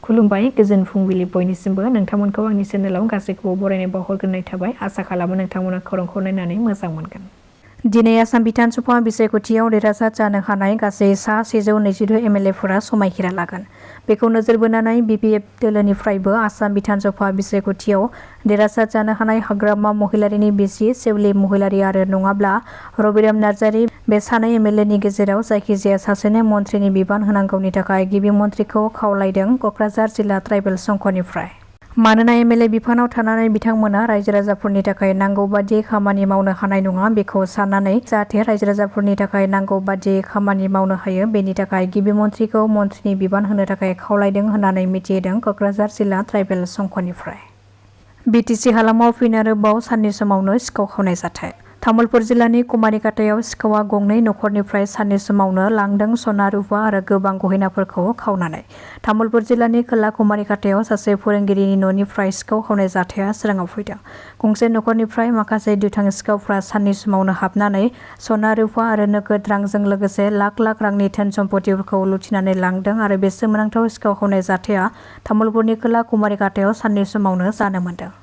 खुलुमबाय गोजोन फुंबिलि बयनिसिमबो नोंथांमोनखौ आंनि चेनेलाव गासैखौबो बरायनाय बावहरग्रोनाय थाबाय आसा खालामो नोंथांमोना खौरांखौ नायनानै मोजां मोनगोन। दिनै आसाम बिधान सभा बिसायख'थियाव देरहासार जानो हानाय गासै सा 122 एमएलएफोरा समायखिरा लागोन। बेखौ नोजोर बोनानै बिपिएफ दोलोनिफ्रायबो आसाम बिधान सभा बिसायख'थियाव देरहासार जानो हानाय हाग्रामा महिलारिनि बिसि सेवलि महिलारि आरो नङाब्ला रबिराम नार्जारि बे सानै एमएलएनि गेजेराव जायखिजाया सासेनो मन्थ्रिनि बिबान होनांगौनि थाखाय गिबि मन्थ्रिखौ खावलायदों क'क्राझार जिल्ला ट्राइबेल संघनिफ्राय। मानोना एमएलए बिफानाव थानानै बिथांमोना रायजो राजाफोरनि थाखाय नांगौ बादियै खामानि मावनो हानाय नङा बेखौ साननानै जाहाथे रायजो राजाफोरनि थाखाय नांगौ बादियै खामानि मावनो हायो बेनि थाखाय गिबि मन्थ्रिखौ मन्थ्रिनि बिबान होनो थाखाय खावलायदों होननानै मिथिहोदों क'क्राझार जिल्ला ट्राइबेल संघनिफ्राय। बिटिसि हालामाव फिन आरोबाव साननि समावनो सिखाव खावनाय जाथाय। तामुलपुर जिल्लानि कुमारिकाटायाव सिखावा गंनै नखरनिफ्राय साननि समावनो लांदों सना रुपा आरो गोबां गहेनाफोरखौ खावनानै। तामुलपुर जिल्लानि खोला कुमारिकाटायाव सासे फोरोंगिरिनि न'निफ्राय सिखाव खावनाय जाथाया सोराङाव फैदों। गंसे नखरनिफ्राय माखासे दुथां सिखावफ्रा साननि समावनो हाबनानै सना रुपा आरो नोगोद रांजों लोगोसे लाख लाख रांनि धोन सम्पतिफोरखौ लुथिनानै लांदों आरो बे सोमोनांथाव सिखाव खावनाय जाथाया तामुलपुरनि खोला कुमारिकाटायाव साननि समावनो जानो मोन्दों।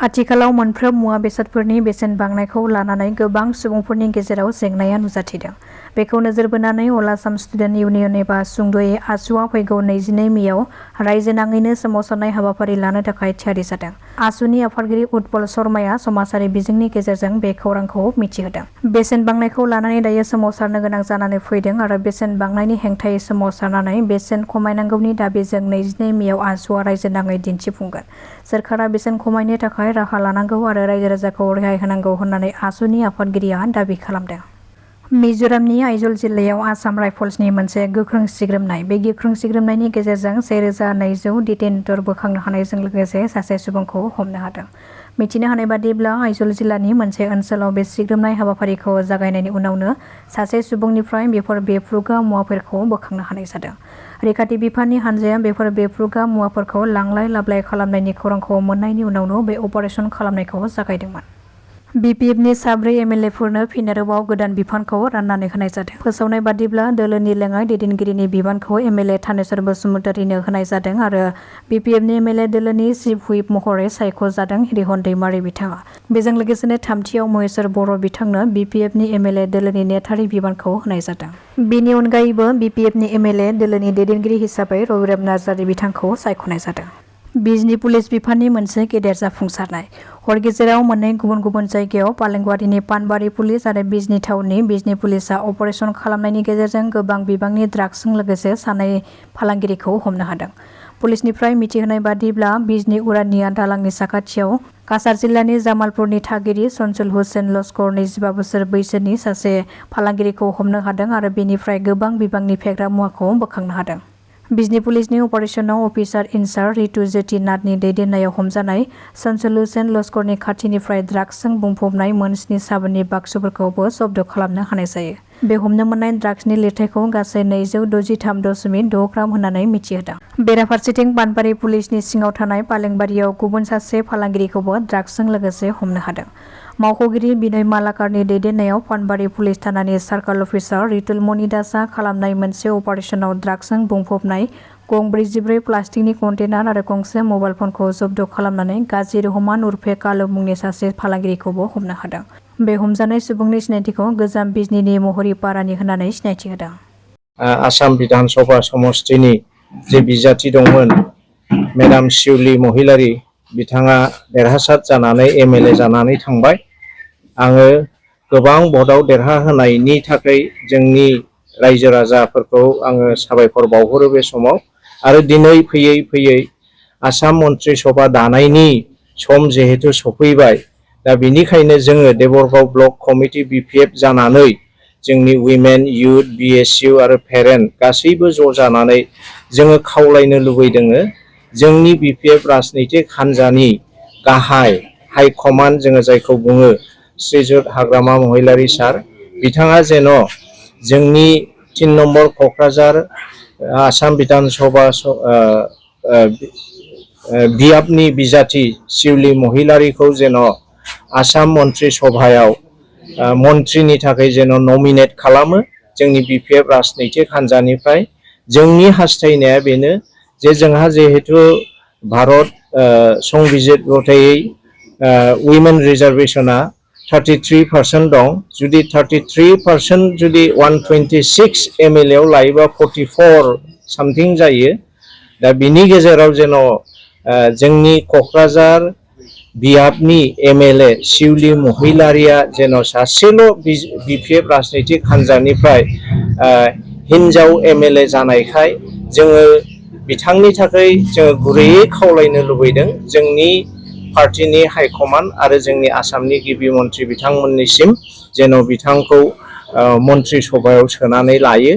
आथिखालाव मोनफ्रोम मुवा बेसादफोरनि बेसेन बांनायखौ लानानै गोबां सुबुंफोरनि गेजेराव जेंनाया नुजाथिदों। बेखौ नोजोर बोनानै अल आसाम स्टुडेन्ट इउनियन एबा सुंद'यै आसुआ फैगौ 22 मेआव रायजो नाङैनो सोमावसारनाय हाबाफारि लानो थाखाय थियारि जादों। आसुनि आफादगिरि उत्पल शर्माया समाजारि बिजोंनि गेजेरजों बे खौरांखौ मिथिहोदों। बेसेन बांनायखौ लानानै दायो सोमावसारनो गोनां जानानै फैदों आरो बेसेन बांनायनि हेंथायै सोमावसारनानै बेसेन खमायनांगौनि दाबिजों 22 मेआव आसुआ रायजो नाङै दिन्थिफुंगोन। सोरखारा बेसेन खमायनो थाखाय राहा लानांगौ आरो रायजो राजाखौ रेहाय होनांगौ होननानै आसुनि आफादगिरिया दाबि खालामदों। मिज'रामनि आइजल जिल्लायाव आसाम राइफल्सनि मोनसे गोख्रों सिग्रोमनाय। बे गोख्रों सिग्रोमनायनि गेजेरजों 1200 डिटेनेटर बोखांनो हानायजों लोगोसे सासे सुबुंखौ हमनो हादों। मिथिनो हानाय बादिब्ला आइजल जिल्लानि मोनसे ओनसोलाव बे सिग्रोमनाय हाबाफारिखौ जागायनायनि उनावनो सासे सुबुंनिफ्राय बेफोर बेफ्रुग्रा मुवाफोरखौ बोखांनो हानाय जादों। रैखाथि बिफाननि हानजाया बेफोर बेफ्रुग्रा मुवाफोरखौ लांलाय लाबलाय खालामनायनि खौरांखौ मोननायनि उनावनो बे अपारेसन खालामनायखौ जागायदोंमोन। बिपिएफनि 4 एमएलएफोरनो फिन आरोबाव गोदान बिफानखौ राननानै होनाय जादों। फोसावनाय बादिब्ला दोलोनि लेङाइ दैदेनगिरिनि बिबानखौ एमएलए थानेश्वर बसुमतारीनो होनाय जादों आरो बिपिएफनि एमएलए दोलोनि चिफ हुइप महरै सायख'जादों रिहन दैमारि बिथाङा। बेजों लोगोसेनो थामथियाव महेश्वर बर' बिथांनो बिपिएफनि एमएलए दोलोनि नेथारि बिबानखौ होनाय जादों। बेनि अनगायैबो बिपिएफनि एमएलए दोलोनि दैदेनगिरि हिसाबै रबिराम नार्जारि बिथांखौ सायख'नाय जादों। बिजनी पुलिस बिफाननि मोनसे गेदेर जाफुंसारनाय। हर गेजेराव मोननै गुबुन गुबुन जायगायाव पालेंबारिनि पानबारि पुलिस आरो बिजनी टाउननि बिजनी पुलिसआ अपारेसन खालामनायनि गेजेरजों गोबां बिबांनि ड्राग्सजों लोगोसे सानै फालांगिरिखौ हमनो हादों। पुलिसनिफ्राय मिथिहोनाय बादिब्ला बिजनी उरानिया दालांनि साखाथियाव काछार जिल्लानि जामालपुरनि थागिरि सनसुल हुसेन लस्कर 25 बोसोर बैसोनि सासे फालांगिरिखौ हमनो हादों आरो बेनिफ्राय गोबां बिबांनि फेग्रा मुवाखौ बोखांनो हादों। बिजनी पुलिसनि अपारेशनाव अफिसार इनचार्ज रितु ज्योति नाथनि दैदेननायाव हमजानाय सनसुल हुसेन लस्करनि खाथिनिफ्राय ड्राग्सजों बुंफबनाय मोन 7 साबोननि बाक्सुफोरखौबो जब्द खालामनो हानाय जायो। बे हमनो मोननाय ड्राग्सनि लिरथायखौ गासै 263.6 ग्राम होननानै मिथिहोदों। बेराफारसेथिं पानबारि पुलिसनि सिङाव थानाय पालेंबारियाव गुबुन सासे फालांगिरिखौबो ड्राग्सजों लोगोसे हमनो हादों। मावख'गिरि बिनय मालाकारनि दैदेननायाव पानबारि पुलिस थानानि सार्कल अफिसार रितुल मणि दासआ खालामनाय मोनसे अपारेशनाव ड्राग्सजों बुंफबनाय गं 44 प्लास्टिकनि कन्टेनार आरो गंसे मबाइल फनखौ जब्द खालामनानै गाजि रहमान उर्फे कालु मुंनि सासे फालांगिरिखौबो हमनो हादों। बे हमजानाय सुबुंनि सिनायथिखौ गोजाम बिजनीनि महरिपारानि होननानै सिनायथि होदों। आसाम बिधान सभा समष्टिनि जे बिजाथि दंमोन मेडाम सेवलि महिलारि बिथाङा देरहासार जानानै एमएलए जानानै थांबाय। आङो गोबां भटआव देरहाहोनायनि थाखाय जोंनि रायजो राजाफोरखौ आङो साबायखर बावहरो बे समाव आरो दिनै फैयै फैयै आसाम मन्त्रि सभा दानायनि सम जिहेतु सफैबाय दा बेनिखायनो जोङो देबरगाव ब्लक कमिटि बिपिएफ जानानै जोंनि उइमेन इउथ बिएसइउ आरो पेरेन्ट गासैबो ज' जानानै जोङो खावलायनो लुबैदों जोंनि बिपिएफ राजनैतिक हान्जानि गाहाय हाइकमान्ड जोङो जायखौ बुङो श्रीजुत हाग्रामा महिलारि सार बिथाङा जेन' जोंनि 3 नम्बर क'क्राझार आसाम बिधान सभा बियाबनि बिजाथि सेवलि महिलारिखौ जेन' आसाम मन्त्रि सभायाव मन्त्रिनि थाखाय जेन' नमिनेट खालामो जोंनि बिपिएफ राजनैतिक हान्जानिफ्राय जोंनि हास्थायनाया बेनो जे जोंहा जिहेतु भारत संबिजित गथायै उइमेन रिजार्वेशना 33% दं जुदि 33% जुदि 126 MLA आव लायोबा 44 सामथिं जायो दा बिनि गेजेराव जेन जोंनि क'क्राझार बियाबनि MLA शिवली महिलारिया जेन सासेल' BPF राजनितिक हान्जानिफ्राय हिन्जाव MLA जानायखाय जोङो बिथांनि थाखाय जोङो गुरैयै खावलायनो लुबैदों जोंनि पार्टीनि हाइकमान्ड आरो जोंनि आसामनि गिबि मन्त्रि बिथांमोननिसिम जेन बिथांखौ मन्त्रि सभायाव सोनानै लायो।